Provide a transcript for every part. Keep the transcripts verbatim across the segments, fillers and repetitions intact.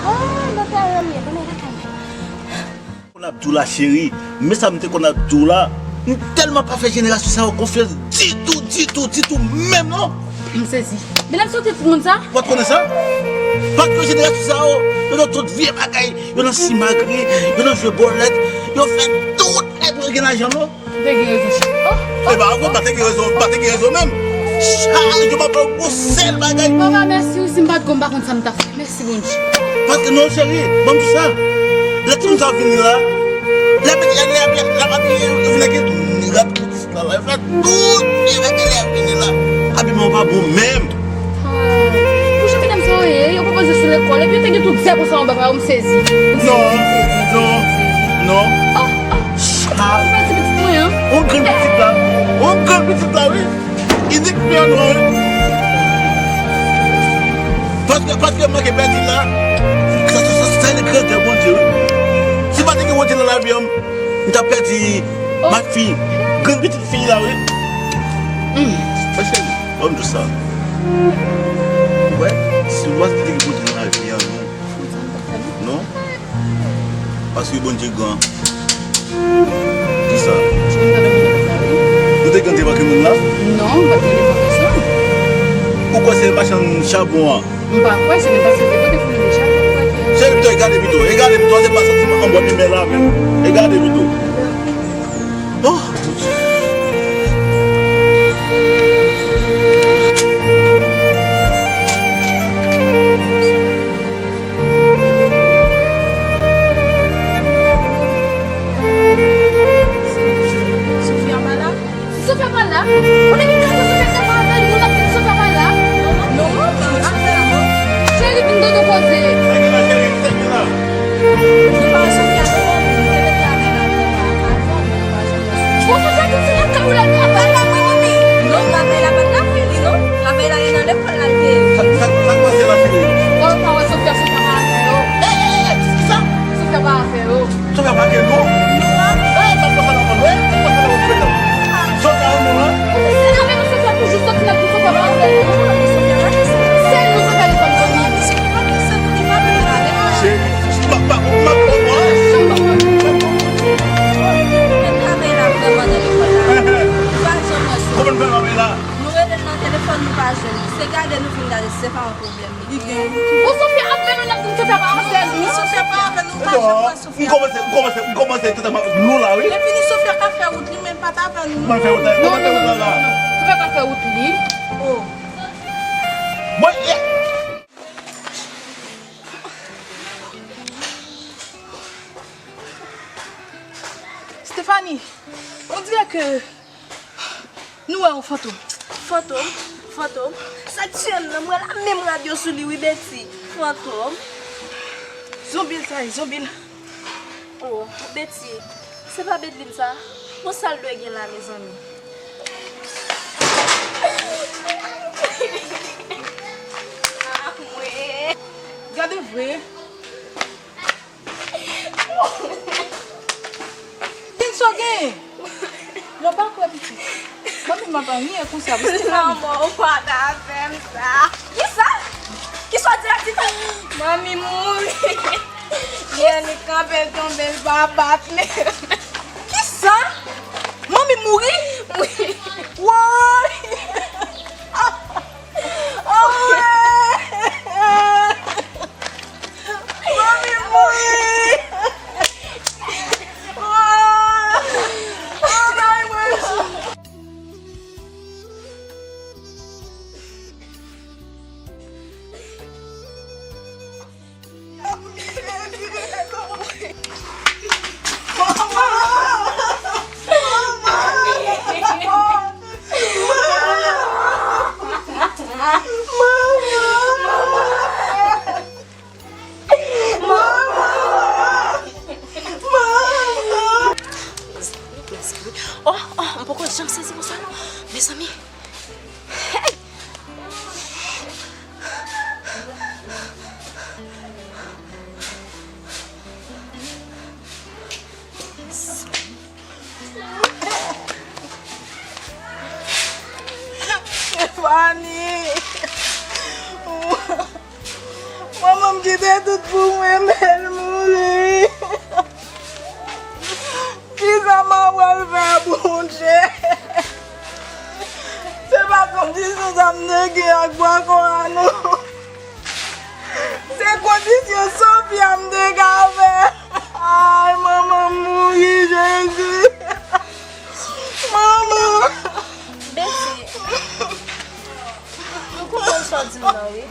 Oh, dòkta Romye, konnen lakay mwen. Konn ap di w la, cheri, men sa m te konn ap di w la, m tèlman pa fè jenerasyon sa yo konfyans ditou, ditou, ditou, menm non. M sezi. Men ap soti tout moun sa? Ou pa t konnen sa? Paske jenerasyon sa yo, yo nan tout vye bagay, yo nan simagri, yo nan jwe bòlèt, yo fè tout nèg yo gen lajan non. Ou te gen rezon, cheri. Oh, oh, e pa, ou pa te gen rezon, ou pa te gen rezon menm. Chak jou m ap fè yon sèl bagay. Papa, mèsi wi, si m pa t gwo, m pa konn sa m t ap fè. Mèsi, Bondye. Paske non, cheri, ban m di sa. Lè timoun sa yo vini la, lè piti, lè, lè, lè, lè, lè, yo vin ak mirak pitit la, la, yo fè tout mirak lè yo vini la. Abiman yo pa bon menm. Ah, pou jan medam sa yo ye, yo pwopoze sou lekòl, epi yo te gen tout zè konsa anba pa yo, m sezi. M sezi, non, m sezi, non, m sezi, non. Oh, oh, ah, ou pèdi pitit mwen an. On grenn pitit la, on grenn pitit la, wi. Inik pi an nwa, wi. Paske, paske m manke pèdi la, sa, sa, sa, sa se grandè Bondye, wi. Si pa te gen Bondye nan lavi an, m t ap pèdi, oh, mafi, grenn pitit fi la, wi. Hmm. Mwen cheri, ban m di w sa. Ou wè, si w pa te gen Bondye nan lavi an, non. Non. Paske Bondye gran. Kisa? Ou te gen devan moun la? Non, m pa t gen devan pèsòn. Ou kwè se machann chabon an? M pa kwè, se menm paske te kote fini deja, m pa kwè ke. Cheri, pito, e gade pito, e gade pito, se pa santiman anbò limyè la menm. E gade pito. Oh, Bondye. Sofia pa la? Si Sofia pa la? Ou te vin gade Sofia ka pa avè l, moun ap di Sofia pa la? Non, non, non, non, non. Cheri, vin tande koze. Sa gen la, cheri? Sa gen la? Nou pa wè Sofia non, nou te mete avè l avan, avan, men nou pa janm wè Sofia. Bon, Sofia te di lakay ou la, li pa la. Lakay mwen, manmi. Non, travay la pa t lakay li, non. Travay la, e nan lekòl la, l te ye. Sa, sa, sa k pase la, cheri? Bon, nou pa wè Sofia, Sofia pa avè yo. Ey, ey, ey, kisa? Sofia pa avè yo. Sofia pa gen nou? Non. Eh, pa fè sa nan mwen, eh, pa fè sa nan mwen, non. Sofia renmen mwen. Se avè nou Sofia toujou soti nan tout Sofia pa avè nou. Sèl nou Sofia li konn soti. Cheri, pa, pa, pa, pa, pa. Mwen travay la vrèman nan lekòl la. Ou pa janm wè Sofia. Kòman n fè travay la? Nou rele l nan telefòn, nou pa jwenn li. Se gade nou vin gade, se pa yon pwoblèm li gen. Bon, Sofia avè nou, n ap di Sofia pa avè nou. Sofia pa avè nou, nou pa janm wè Sofia. M kòmanse, m kòmanse, m kòmanse tèt mwen ap lou la, wi. Lè fini, Sofia ka fè wout li, men l pa t avè nou. Mwen fè wout la, non, mwen fè wout la, non, la. Non, non, non. Sofia pa fè wout li. Oh. Mwen, yeah. Stephanie, on dirait que Nou wè yon fantom. Fantom? Fantom? Sa k tiye m nan, m wè la menm rad yo sou li wi, Betty. Fantom? Zonbi l sa ye, zonbi l. Oh, Betty, se pa Bedlin sa? Bon, sa l dwe gen la, mezanmi? Ah, mwen. Gade vre. Kisa w genyen? Lè w pa kwè pitit. Manmi m ap anyen konsa pou Stephanie. Manman, ou pa ta fè m sa. Kisa? Kisa w di la, Stephanie? Manmi mouri. Yè li kanpe l tonbe, l pa bat menm. Kisa? Manmi mouri? Wi. Woy! Oh, manmi mouri! Oh, oh, my God! Kite tout pou mwen, men l mouri. Kisa m ap pral fè, Bondye? Se pa kondisyon sa m te gen ak bòkò a, non. Se kondisyon Sofia m te ka fè. Ay, manman m mouri, Jezi. Manman. Betty, m konprann sa w di m nan, wi.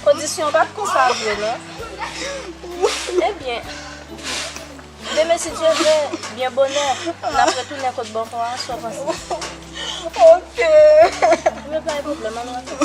Kondisyon pa t konsa vre, non. Ebyen, demen, si Dye vle, byen bonè, n ap retounen kot bòkò a, sa w panse? Ok. Ebyen, pa gen pwoblèm, ann rantre.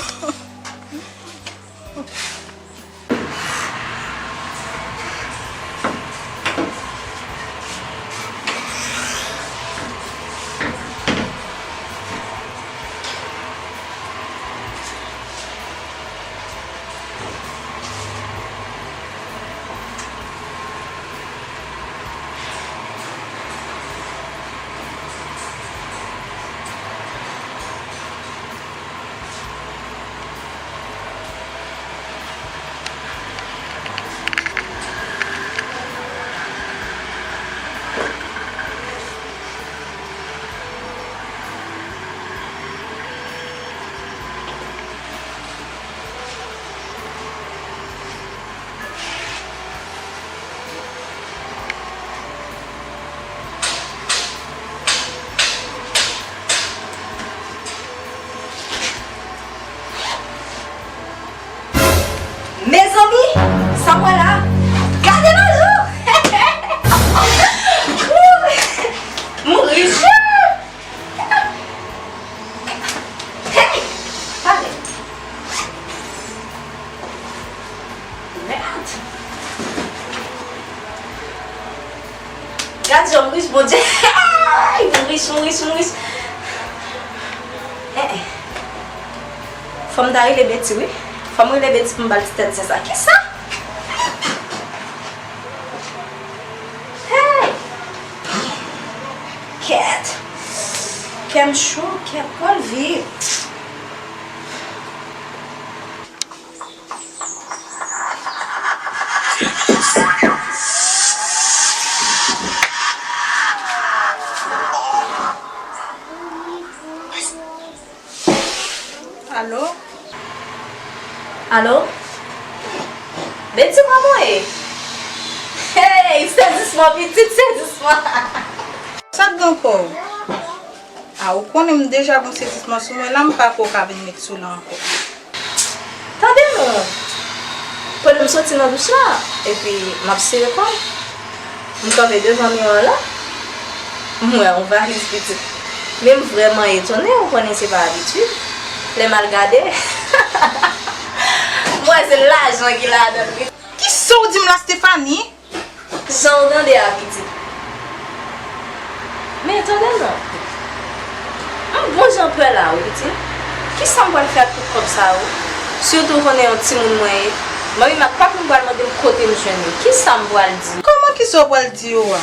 Mezanmi, sa m wè la? Gade lajan! Mouri, chè! Hey! Pale! Mèd! Gad jan m rich, Bondye. Ay, m rich, m rich, m rich. Eh, eh. Fò m ta rele Betty, wi. Fò m rele Betty pou m ba l ti tèt zen sa. Kisa? Hey! Kèt. Kè m cho, kèt, pran vi. Alo? Alo? Betty, kòman w ye? Hey, sezisman, pitit, sezisman! Sa k gen ankò? A, ou konnen m deja gon sezisman sou mwen la, m pa kwè w ka vin met sou la ankò. Tande non, konnen m soti nan douch la, epi m ap sere kò m. M kanpe devan miwa la, m wè yon valiz pitit. Men m vrèman etone, ou konnen se pa abitid. Lè m al gade, m wè se lajan ki ladan l wi. Kisa w di m la, Stephanie? Jan w tande a, pitit. Men tande non. M bon jan pè la, wi, pitit. Kisa m pral fè ak tout kòb sa yo? Sitou w konnen yon timoun mwen ye. Manmi m ak papi m pral mande m kote m jwenn yo. Kisa m pral di? Kòman kisa w pral di yo a?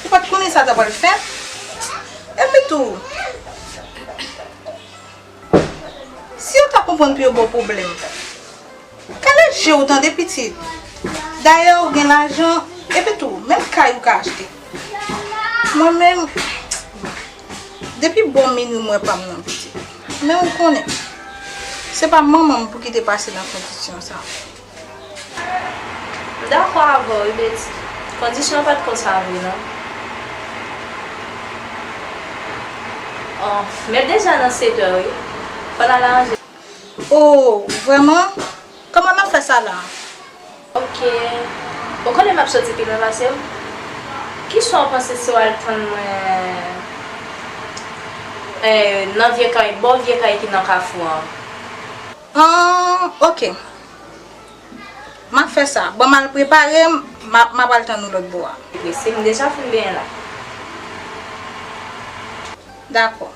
Ou pa t konnen sa ta pral fèt? Epi tou, si yo ta konprann pou yo ba w pwoblèm, kale je w tande pitit. Dayè ou gen lajan, epi tou, menm kay ou ka achte. Mwen menm, depi bò minwi m wè pa m nan pitit. Men ou konnen, se pa manman m pou ki te pase nan kondisyon sa. M dakò avè w wi, Betty. Kondisyon an pa t konsa vre non. Oh, men deja nan sèt è wi. Fò n al aranje. Oh, vrèman? Kòman n ap fè sa la? Ok. Ou konnen m ap soti pi lwen pase w? Kisa w panse si w al tann mwen, eh, nan vye kay, bò vye kay ki nan kafou an? Ah, ok. M ap fè sa. Ban m al prepare m, m a, m ap al tann ou lòt bò a. Prese, m deja fin benyen la. Dakò.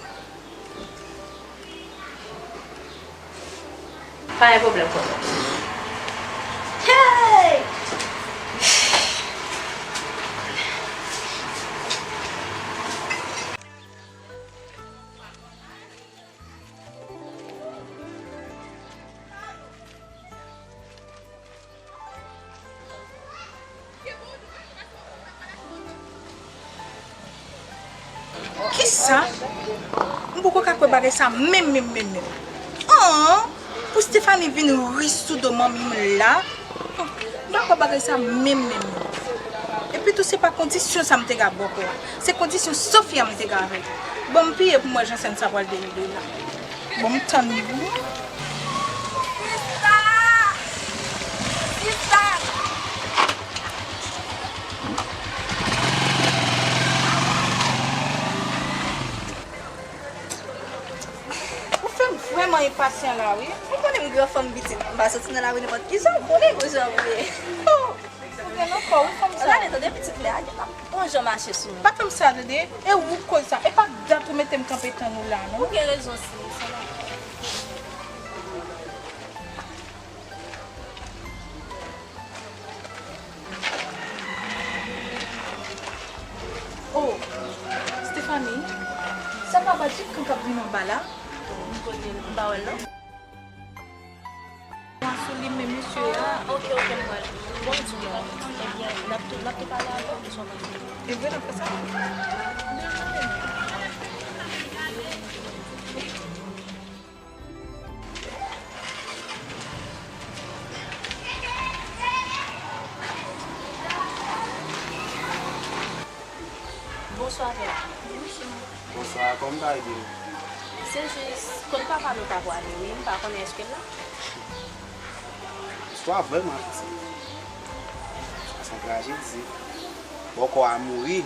Pa gen pwoblèm, tonton. Hey! M poko ka kwè bagay sa menm, menm, menm, menm. An! Pou Stephanie vin ri sou do manmi m la. M pa kwè bagay sa menm, menm, menm. Epi tou, se pa kondisyon sa m te ka ba w a. Se kondisyon Sofia m te ka avè l. Bon, m piye pou m wè jan sèn sa pral dewoule la. Bon, m tann li pou mwen. Sista! Sista! Ou fè m vrèman enpasyan la, wi. Ou konnen m gran fanm pitit, m pa soti nan lari nenpòt ki jan, ou konnen gon jan m ye. Oh! Ou gen nan kò, wi, fanm sa. Gade, tande pitit lè a, gentan pran jan mache sou mwen. Pa fè m sa, tande. E ou k koz sa. E pa dat ou mete m kanpe tann ou la, non. Ou gen rezon, si, se la. Oh, Stephanie, sa papa Djik kan k ap vin anba la? M kote l, m pa wè l non. Mwen sou li men mesye a. Ah, ok, ok, m wè l. Bon, di non. Ebyen, n ap tou, n ap tou pale avè l, m sou mwen. E vre, n ap fè sa? Bonswa, frè. Bonswa, kòman w ka ede m? Se jis, kot papa nou ta pwale, wi, m pa konnen èske l la. Istwa vrèman tris. Sa se yon trajedi. Bòkò a mouri.